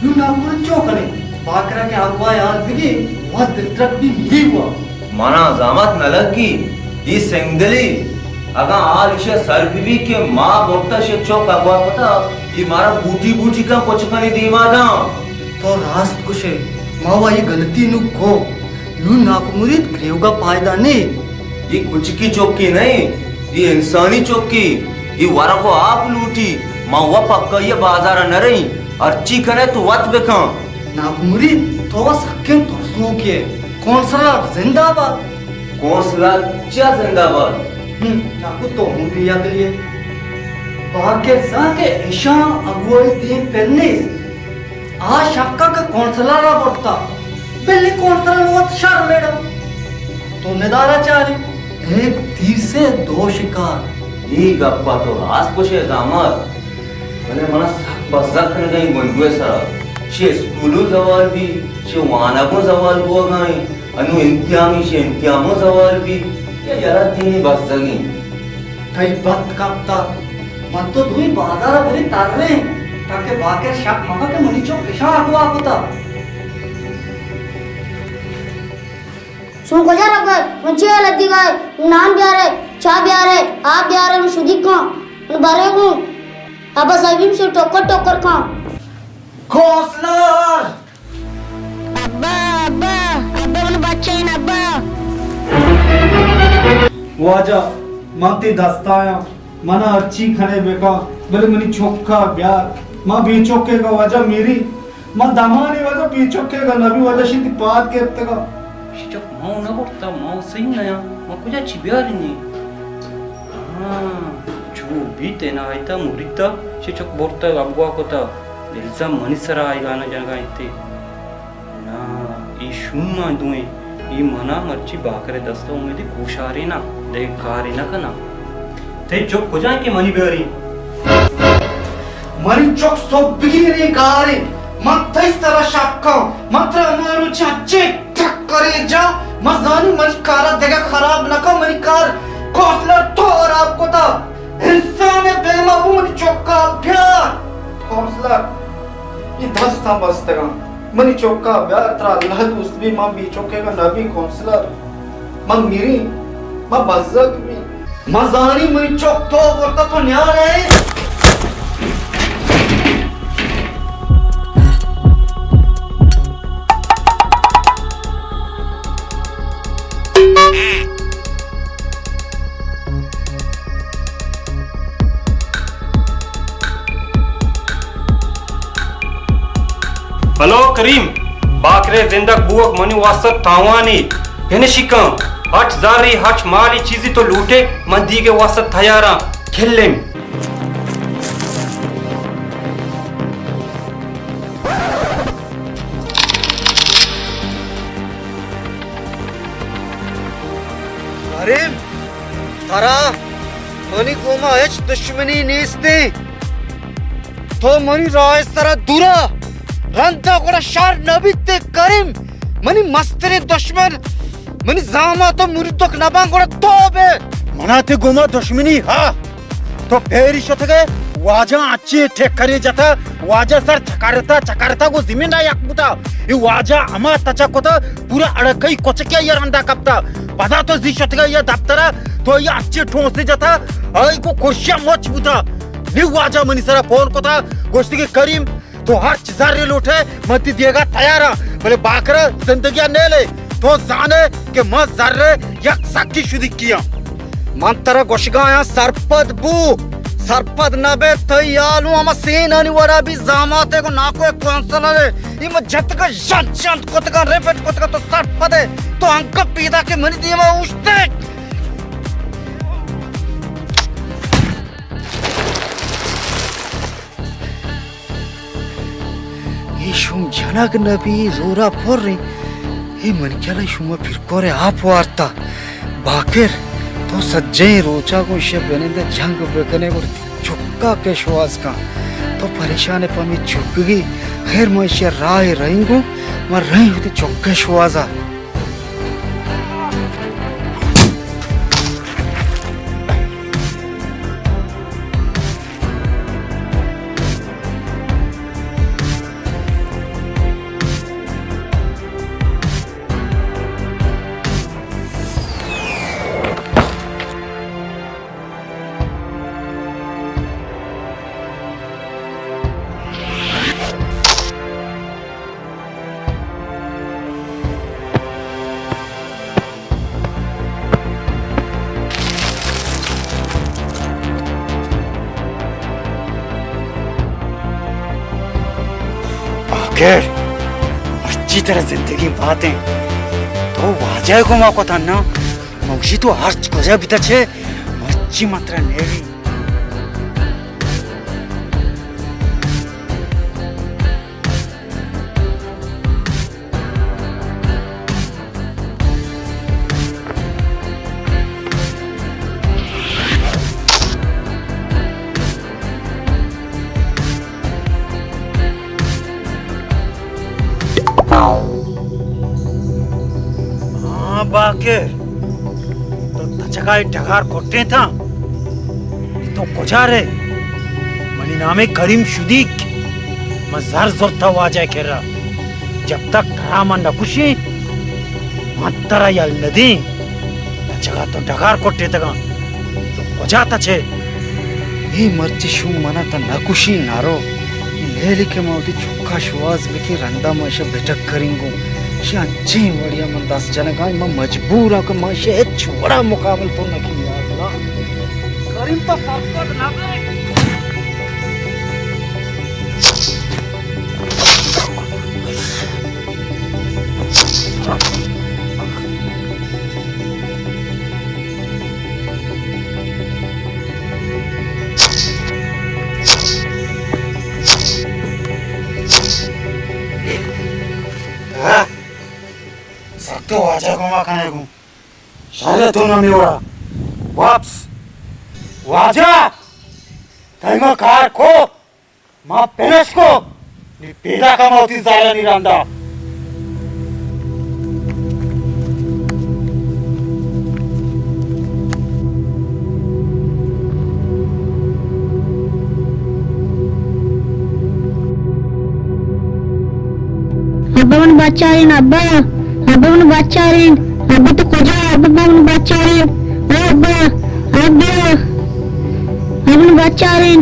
نو ناکو چون کنے؟ باکرا کہ اگوائے حال بگی، وت دلترک بی میری ہوا۔ منا زامات نہ لگی، ای سنگلی، اگاں حال ایشی سر بی بی کہ ما برتا شے چوک اگوا کتا، ای مارا بوٹی بوٹی کن کچکانی دیما داں۔ تو راست گوشے، ما وا یہ غلطی نو کو۔ نوں ناکو مرید گریوگا پائدہ نے۔ اے کچکی چکی نہ، اے انسانی چکی۔ اے ورگ و آپ لوٹی۔ ما و پکا یہ بازار نہ رہی۔ ہرچی کنے تو وت بکن۔ ناکو مرید، تو و سکیں ترسوکے۔ کونسلر زندہ باد۔ کونسلر چیا زندہ باد؟ ہم، ناکو تو ہوں بھی یاد لیے۔ باکر زاں کہ اشاں اگوائی دیم پر نیست۔ آ شکا کہ کونسلر ء برتا، بلے کونسلر وت شر میڑا۔ تو ندارہ چارے، ایک تیر سے دو شکار۔ اے گپا تو راست گوشے زامات، بلے منا سک بزگ کنگا ایں گونڈوے سرا۔ چہ اسکولوں زوال بی، چہ وانگوں زوال بوگا ایں، انوں امتحانی چہ امتحانوں زوال بی، یا یلہ دینی بزگیں۔ تئی بخت کپتگ۔ من تو دوئیں بازار ء بریں تریں، تاکہ باکر شک مہ کن کہ منی چک اشاں اغوا کتگ۔ شما کجا روگ ء؟ من چے حالت دیگ ء؟ نان بیارے، چاہ بیارے، آپ بیارے، من شدیگ کن، من برے گوں۔ ابا صاحبی من شو ٹوکر ٹوکر کن۔ کونسلر! ابا، ابا، ابا، من بچین ابا۔ واجہ، من تئی دستایاں، منا ہرچی کنے بکن، بلے منی چکا بیار۔ من بے چکے گا واجہ میری، من دمانے واجہ بے چکے گا نبی واجہ شی تئی پاد گپتگا۔ شی چک ماو نہ برتا، ماو صحیح نیا، من کجا چی بیارینی؟ ہاں، چو بیت نا آیتا مریتا، شی چک برتا، اغوا کتا۔ الزام منی سرا آئی گانا جنگا انت۔ نا، اے شوماں دوئیں، اے منا مرچی باکر ء دست ء امیدی کوشاریناں، دگہ کارے نہ کناں۔ تئی چک کجا انت کہ منی بیاریں؟ منی چک سوب بگیریں گاریں۔ من تئی سرا شک کن۔ من ترا ہما روچ انچیں ٹکرے جا، من زانی منی کارا دگہ خراب نہ کن، منی کار کونسلر تو حراب کتا۔ انسان ء پیما بو منی چکا بیار۔ کونسلر، اے دستاں بستگاں۔ منی چکا بیار، ترا اللہ دوست بی، من بی چکے گا نبی کونسلر۔ من میری، من بزگ بی۔ من زانی منی چک تو برتا تو نیارے۔ ہلو کریم، باکرے زندگ بوگ منی واسطہ تاوانے۔ یعنی شکم، ہرچ زاری، ہرچ مالی چیزی تو لوٹے، من دیگے واسطہ تیاراں۔ کھلم۔ کریم، ترا منی گوما ہچ دشمنی نیستیں۔ تو منی راہ سرا دورا رندا گڑا شر نبیت کریم۔ منی مستریں دشمن، منی زاما تو مردک نبان گڑا تو بے۔ منا تے گوما دشمنی ہا۔ تو پیری شتگے، واجہ اچے ٹکرے جتا، واجہ سر چکرتا، چکرتا گو زمین ء یک بوتا۔ اے واجہ ہما تچک کتا، پورا اڑکئی کچکے یا رندا کپتا۔ پدا تو زی شتگے یا دفترا، تو یا اچے ٹونسے جتا، آئی کو کرشیا مچ بوتا۔ نی واجہ منی سرا فون کتا، گوشتگی کریم، تو ہرچ زرے لوٹے، من تی دیگا تیاراں، بلے باکرا زندگیا نیلے۔ تو زانے کہ من زرے یک سکی شدی کیاں۔ من ترا گوشگایاں سرپد بو، سرپد نہ بے، تئی حال اوں ہما سینانی وڑا بی، زاماتے گوں ناکو ءِ کونسلر ءَ۔ اے من جتگاں، ژند ژند کتگاں، ریپٹ کتگاں، تو سرپد ئے؟ تو انگت پیداک ئے منی دیما اوشتگ۔ اے شوم جنگ نہ بی، زورا پر ایں۔ اے منی خیالا شوما پرکور ءَ آپ وارتا۔ باکر، تو سجہیں روچا گوں ایشی ءَ بنندے جنگ بکنے، گڑا چکا کہ شواز کن۔ تو پریشان ئے پہ ہمے چکگی۔ خیر، من ایشی ءَ راہ ءَ رہینگوں، من رہیں وتی چک ءِ شوازا۔ باکر، مرچی ترا زندگی باتیں۔ تو واجہ ءَ گما کتا نا، موشی تو ہرچ کجا بیتا چے، مرچی من ترا نیلی۔ ہاں باکر، تو تچگا ڈگار کٹیں تھا، تو کجا رہے؟ منی نام کریم شدیک، من زر زرتا واجہ کرا۔ جب تک ترا من نکشیں، من ترا یل ندیں۔ تچگا تو ڈگار کٹیتگاں، تو کجا تچے؟ اے مرچی شوم منا تا نکشی نارو۔ اے لیلی کہ ما وتی چکا شواز بکی رندا ما ایشا بٹکرینگوں۔ ایشی انچیں وڑیا من دست جنگاں، من مجبوراں کہ ما ایشی ہچ وڑا مقابل تو نکنی یار اللہ۔ کریم تو سرپد نہ بے۔ ہاں؟ سک تو واجہ گما کنے گوں۔ شر تو نہ میوڑا۔ واپس۔ واجہ! تئی ما کار کو۔ ما پنش کو، نی پیدا کما وتی زالانی رندا۔ ابا من بچارین، ابا، ابا من بچارین، ابا تو کجا، ابا من بچارین، او ابا، ابا، ابا من بچارین۔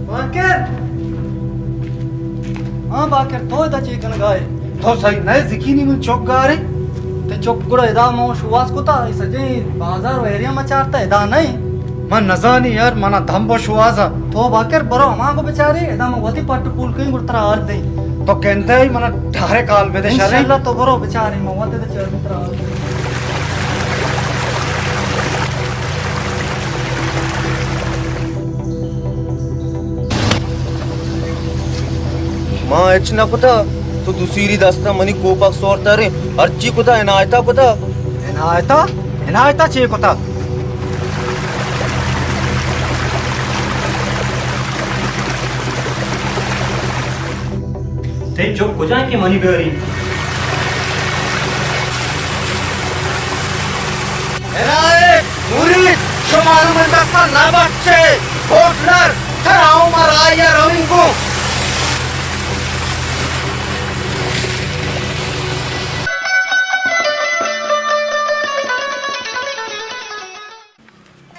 باکر! ہاں باکر، تو ادا چے کنگا ئے؟ تو سہی نہ ئے، زکینی من چک گارے۔ تے چک گڑا ادا ما شواز کتا، اے سجیں بازار و ایریا ما چارتا، ادا نہ ئے۔ من نزانی یار، منا دمب و شوازا۔ تو باکر برو ہما کو بچارے، ادا ما وتی پٹ پول کئیں گڑا ترا حال دئیں۔ تو گندے منا ڈائریکٹ حال بدے شرے۔ انشاءاللہ تو برو بچارے، ما وتی دے چارے ترا حال دئیں۔ ما ہچ نہ کتا۔ تو دوسیری دستا منی کوپگ سورتریں۔ ہرچی کتا عنایتا کتا۔ عنایتا؟ عنایتا چے کتا؟ تئی چک کجا کہ منی بیاری؟ عنایت، مرید، شما من دستا نہ بچے۔ ہوٹلر، ترا ہوں ما رایا رویں گوں۔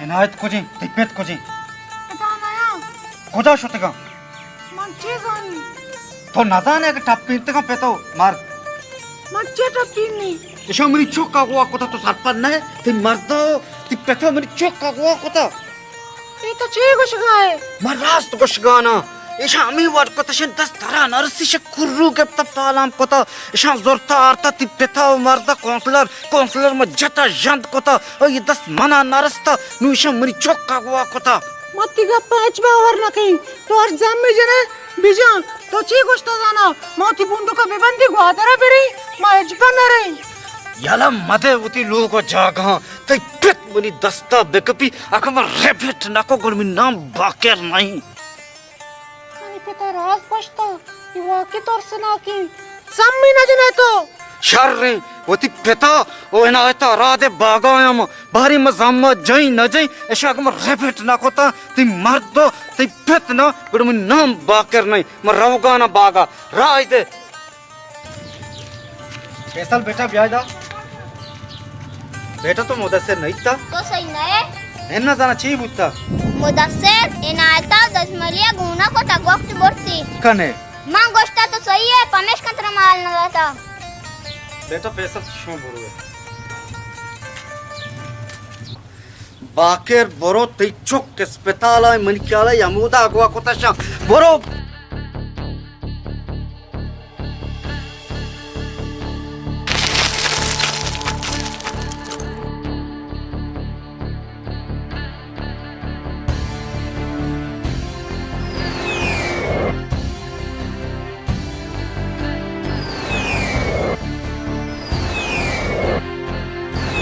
عنایت کجیں؟ تئی پت کجیں؟ پتا نیا۔ کجا شتگاں؟ من چے زانی؟ تو نزانے کہ ٹپینتگاں پتو مرد؟ من چے ٹپینی؟ اشاں منی چک اغوا کتا، تو سرپد نہ ئے؟ تئی مرد ءُ تئی پت ءَ منی چک اغوا کتا۔ اے تو چے گوشگا ئے؟ من راست گوشگاناں۔ ایشاں ہمے وڑ کت، اشاں دست ترا نہ رسی، اشاں کرو گپتا تالان کتا، اشاں زرتا آرتا تئی پتا ءُ مردا کونسلر، کونسلر ما جتا ژند کتا، او اے دست منا نہ رستا، نوں اشاں منی چک اغوا کتا۔ ما تئی گپاں ہچ باور نہ کئیں۔ تو ہر زمے جنئے بجن۔ تو چی گوشتا زانا؟ ما وتی بندوکا ببندی گوادرا بریں، ما ہچبر نریں۔ یلہ مدئے وتی لوگ ءُ جاگہاں۔ تئی پت منی دستا بکپی، اگاں من ریپیٹ نہ کو گڑا منی نام باکر نہ ایں۔ منی پتا راست گوشتا، اے واقعی ترسناکیں۔ زمے نہ جنئے تو۔ شریں، وتی پتا ءُ عنایتا را دئے باگا آیاں ما۔ باریں ما زما جئیں نہ جئیں، اشاں اگاں ما ریپیٹ نہ کتاں، تئی مرد ءُ تئی پت نہ، گڑا منی نام باکر نہ ایں۔ ما روگاناں باگا، راہ دے۔ فیصل بیٹا بیا ادا۔ بیٹا تو مدثر نہ ایتا؟ تو صحیح نہ ئے۔ انا زانا چی بوتا؟ مدثر عنایتا دزملیا گونا کتا، گوکت برتی۔ کنے؟ من گوشتا تو صحیح ئے، پمیشکا ترا مال نہ داتا۔ بیٹا فیصل شما برو۔ باکر برو، تئی چک اسپتال ءَ، منی خیال ءَ ہمودا اغوا کتہ شاں۔ برو۔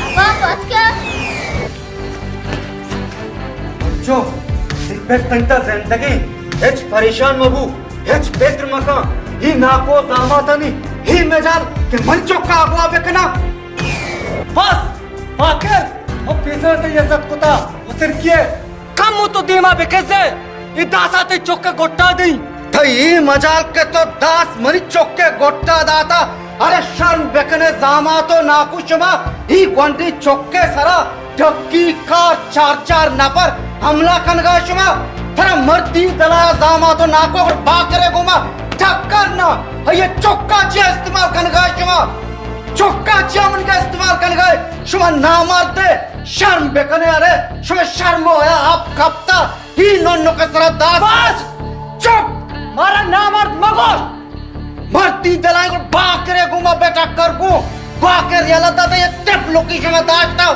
ابا، تو اتکا؟ چو، تئی پت تنگتا زندگی، ہچ پریشان مبو، ہچ فکر مکن۔ ہی ناکو زاماتانی، ہی مجال کہ من چکا اغوا بکنا۔ بس، باکر، او پیسر تئی عزت کتا، او سرکیے۔ کمو تو دیما بکزے، اے داسا تئی چک ء گٹا دئی۔ تئی اے مجال کہ تو داس منی چک ء گٹا داتا۔ ارے شرم بکنے زاماتو ناکو شما، ای گونڈی چک ء سرا ڈکی کار چار چار نفر حملہ کنگا شما۔ ترا مردی دلا زاماتو ناکو اگر باکرے گوما ٹکر نہ، اے چکا چیا استعمال کنگا شما؟ چکا چیا منگا استعمال کنگا؟ شما نامردے۔ شرم بکنے، ارے شمئے شرم و حیا آپ کپتا، ہی ننکے سرا داس۔ بس! چپ! مارا نامرد مگوش! مردی دلائیں گڑ باکرے گوما بیٹا کر گو، باکر یلا داتا یہ ٹپ لوکی شما داشتا،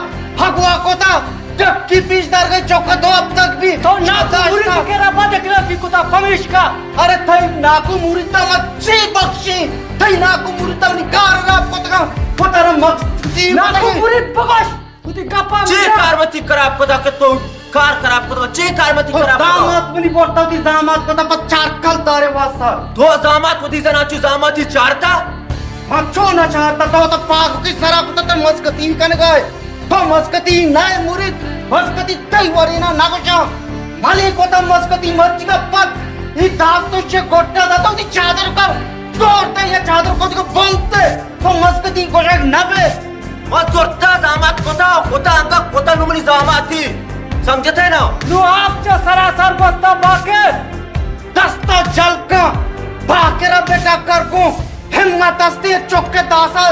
ہگوا کوتا، ٹکی پیش دار گئی چوکا دو اب تک بھی تو ناکو مرید کے ربا دکلا بھی کتا پمیشکا۔ ارے تھئی ناکو مرید تا مت چی بخشی، تھئی ناکو مرید تا منی کار خراب کتگا، پتر مقصدی ناکو مرید بگوش۔ وتی گپا چے میا۔ کار وتی خراب کتا کہ تو کار خراب کتا؟ چے کار وتی تو خراب کتا؟ زامات منی برتا، وتی زامات کتا پہ چارکل دارے واسطہ۔ تو زامات وتی زنا چو زاماتی چارتا؟ من چو نہ چارتا، تو تو پاک کی سرا کتا، تو مسکتی کنگائے۔ تو مسکتی نہ مرید، مسکتی تئی ورینا نہ گوشاں۔ ملی کتا مسکتی مرچی کا پت، ای داستو چے گوٹا دا تو وتی چادر کا دور تے یا چادر کو بنتے۔ تو مسکتی گوشگ نہ بے۔ ما زرتا زامات کتا، کتا انگا کتا نو منی زاماتی۔ سمجھتے نا؟ نو آپ چا سراسر بستا باکر۔ دستا جلکا باکر بیٹا کر کو۔ ہمت استے چوکے داسا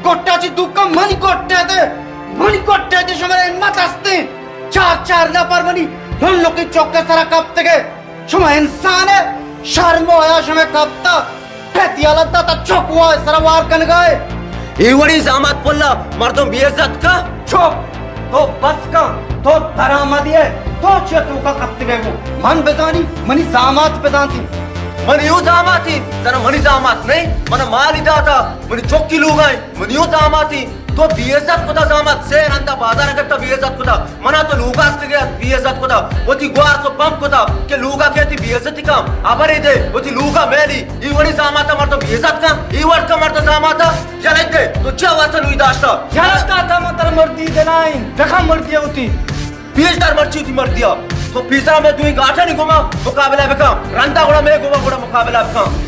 گٹا چی دکا منی گٹے دے۔ منی گٹے دے شمارے ہمت استے۔ چار چار نفر منی ہن لوکی چوکے سرا کپتے گئے۔ شما انسان ئے؟ شرم و حیا شمئے کپتا؟ پت یلہ داتا چک وائے سرا وار کنگائے۔ اے وڑی زامات پلا مردم بے عزت کا؟ چپ! تو بس کن، تو درآمدی ئے، تو چیا توکا کپتگے گو؟ من بزانی، منی زامات بزانتی۔ منی او زاماتی، ترا منی زامات نہیں، منا مالی داتا، منی چکی لوگائیں، منی او زاماتی، تو بے عزت کتا زامات، سے رندا بازار گٹا بے عزت کتا، منا تو لوگا است گیا بے عزت کتا، وتی گوار تو پمپ کتا، کہ لوگا کہتی بے عزتی کام، ابرے دے، وتی لوگا میلی، ای وڑی زاماتا مر تو بے عزت کام، ای وڑ کا مر تو زاماتا، جلک دے، تو چیا واسطہ نوی داشتا؟ جلک داتا من ترا مردی دنائیں، دکھا مردی ہوتی۔ پیش دار مرچی وتی مردیا۔ تو پیسرا مئے دوئیں گاٹانی گوما مقابلہ بکن۔ رندا گڑا مئے گوما گڑا مقابلہ بکن۔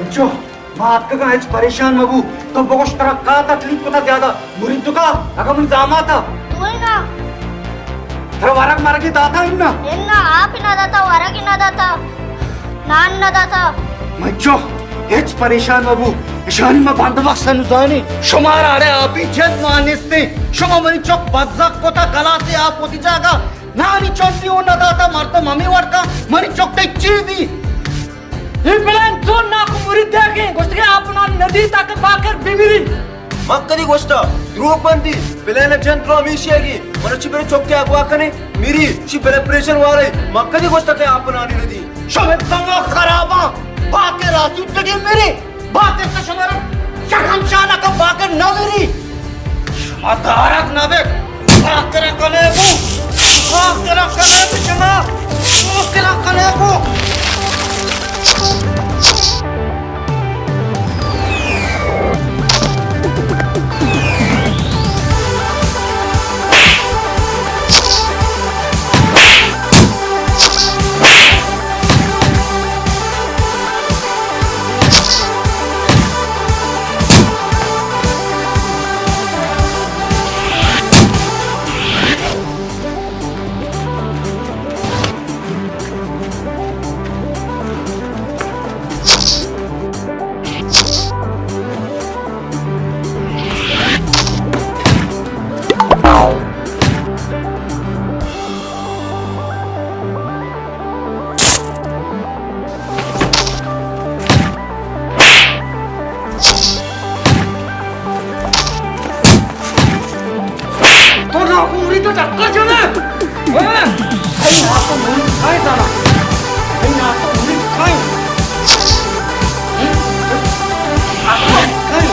انچو، ما اتکگاں، ہچ پریشان مبو۔ تو بگوش، ترا کا تکلیف کتا زیادہ؟ مرید تو کا؟ اگاں من زاماتا؟ تو نا۔ ترا ورگ مرگی داتا اننا؟ اننا، آپ نہ داتا، ورگ نہ داتا، نان نہ داتا۔ مچو، ہچ پریشان مبو، اشانی ما بندوبست نزانی۔ شمارا اڑے آپی جند مان نیستی۔ شما منی چک بزگ کتا، گلاسے آپ وتی جاگہ۔ نانی چنڈی اوں نہ داتا، مردم ہمے وڑ کا، منی چک تئی چی بی؟ اے پلان زور ناکو مرید دیگیں، گوشتگے آپ نان ندی تاکہ باکر بمیری۔ من کدی گوشتا، دروگ بندی، پلان جند رو ہمیشی گی، من چی برے چک کے اگوا کنے، میری، چی بلڈ پریشر والے، من کدی گوشتا کہ آپ نانی ندی۔ شمے دماغ خراباں، باکر آسودگی میری۔ باکر تو شمارا شکم شانہ کا باکر نہ ویری۔ شما دارگ نہ بے۔ باکر کنے بو۔ باکر کنے بو شما۔ باکر کنے بو۔ تو ناکو مرید تو ٹکر جنے۔ ہاں؟ اے ناکو مرید کھائے دانا۔ اے ناکو مرید کھائے۔ ہاں؟ آپ کھائے۔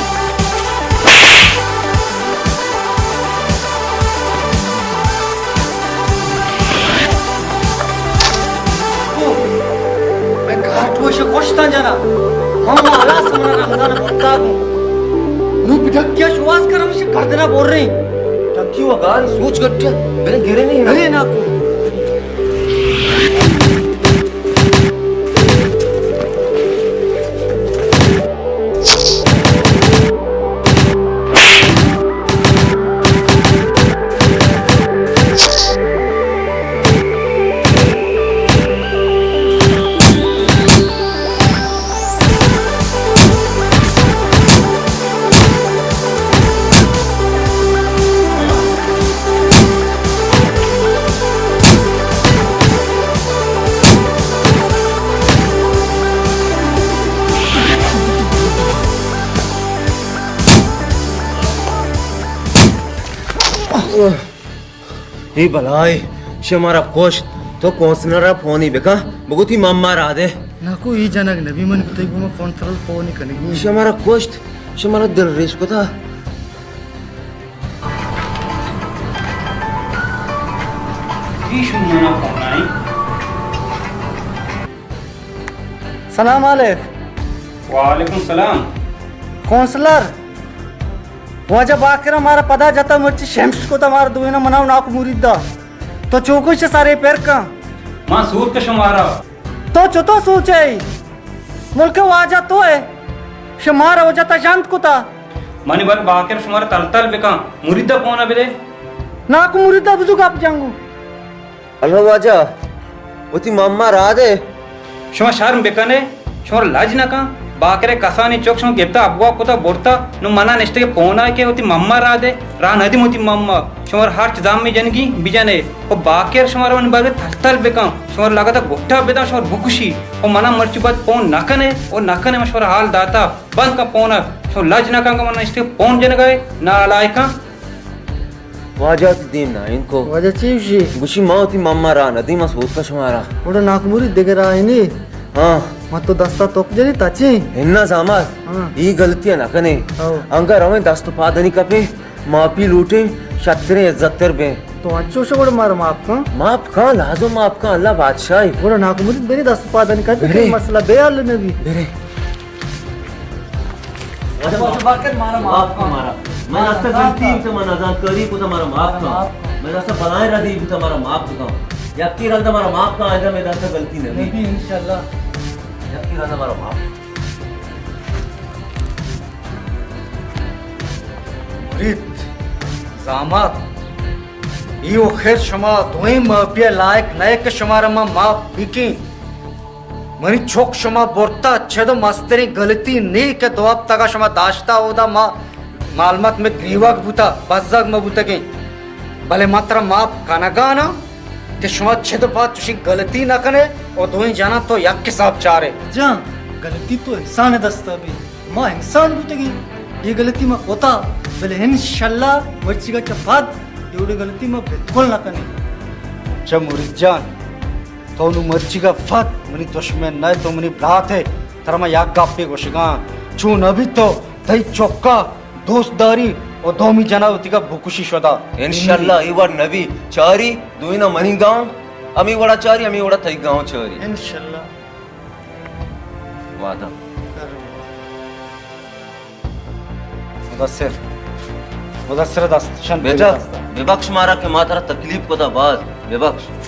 او، اے گاٹوش کشتاں جنا۔ ہم حالا سمنا رمضان بوتا گو۔ نو بدکیا شواز کرم ش گردنا بور رہی۔ ٹکی و گار سوچ گٹیا۔ میرے گرے نہیں۔ ارے ناکو۔ اے بلائے، شمارا کشت۔ تو کونسلر ءَ فونی بکن، بگو تی مما را دے۔ ناکو، ای جنگ نبی، من تئی گوما کونسلر فونی کنگی۔ شمارا کشت، شمارا دل ریش کتا۔ ای شمارا فون آئی۔ سلام علیک۔ وعلیکم سلام۔ کونسلر۔ واجہ باکر ءَ مارا پدا جتا، مرچی شمش کتا مارا دوئینا، منا و ناکو مرید ءَ۔ تو چوکو چہ سرے پر کن۔ ما سور کشم مارا۔ تو چتو سوچے؟ ملک واجہ تو ئے۔ شمارا وجہ تا ژند کتا۔ منی بر باکر شمارا تل تل بکن۔ مرید ءَ فون ءَ بدے۔ ناکو مرید ءَ بزو گپ جنگو۔ ہلو واجہ۔ وتی مما را دے۔ شما شرم بکنے، شما لج نہ کن۔ باکرے کسانی چک شما گپتا ابوا کتا برتا، نو منا نشتگے پونا کہ وتی مما را دے، را ندی وتی مما۔ شما ہرچ زامی جنگی بجنے، او باکر شما من بارے تل تل بکن، شما لگتا گٹا بدن، شما بکشی، او منا مرچی بعد پون نہ کنے، او نہ کنے، من شما حال داتا۔ بند کن پونا، شما لج نہ کن کہ منا نشتگے پون جنگائے، نالائکاں۔ واجہ وتی دیم نہ انت کو۔ واجہ چی گوشی؟ گوشی ما وتی مما را ندیم، ما سوتکا شمارا۔ گڑا ناکو مرید دگہ راہ نی۔ ہاں۔ ما تو دستا توک جنی تچیں۔ ہنا زامات۔ ہاں۔ ای غلطی نہ کنے۔ ہو۔ انگا رویں دست و پادنی کپیں، معافی لوٹیں، شتریں عزت تر بیں۔ تو انچوش گڑا مارا معاف کن۔ معاف کن، لازم معاف کن، اللہ بادشاہ۔ گڑا ناکو مرید بری دست و پادنی کپیں، برے۔ کہ مسئلہ بے حل نبی۔ برے۔ اچھا، اچھا، باکر مارا معاف کن۔ مارا۔ من اصل غلطی بوتا، من نزانتکاری کتا، مارا معاف کن۔ معاف کن۔ من اصل بلائیں ردی بوتا، مارا معاف کن۔ یکی رندا مارا معاف کن، آئندہ میں دستا غلطی نبی۔ نبی، انشاءاللہ۔ یکی رندا مارا معاف کن۔ مرید، زامات، ای و خیر شما دوئیں معافی لائق نئے کہ شمارا ما معاف بکیں۔ منی چک شما برتا، چد و مستریں غلطی نی کہ دو ہفتگا شما داشتا، اودا ما معلومات میں گریوگ بوتا، بزگ مہ بوتگیں۔ بلے ما ترا معاف کنگانا کہ شما چد و پاد چوشیں غلطی نہ کنے و دوئیں جناں تو یک حساب چارے۔ جان، غلطی تو انسان دستا بی، ما انسان بوتگیں، یہ غلطی ما کتا، بلے انشاءاللہ مرچیگا چہ پد یہ وڑیں غلطی ما بالکل نہ کنیں۔ چہ مرید جان، تو نوں مرچیگا پد منی دشمن نہ ئے، تو منی برات ئے۔ ترا من یک گپے گوشگاں، چو نہ بیت تو تئی چکا دوست داری و دومی جنا وتیگا بکشی شدا۔ انشاءاللہ اے وڑ نبی۔ چاری دوئینا منی گاؤں، ہمے وڑا چاری، ہمے وڑا تئی گاؤں چاری۔ انشاءاللہ۔ وعدہ۔ مدثر، مدثر دست شن بیٹا، دست۔ ببخش مارا کہ ما ترا تکلیف کتا باز، ببخش۔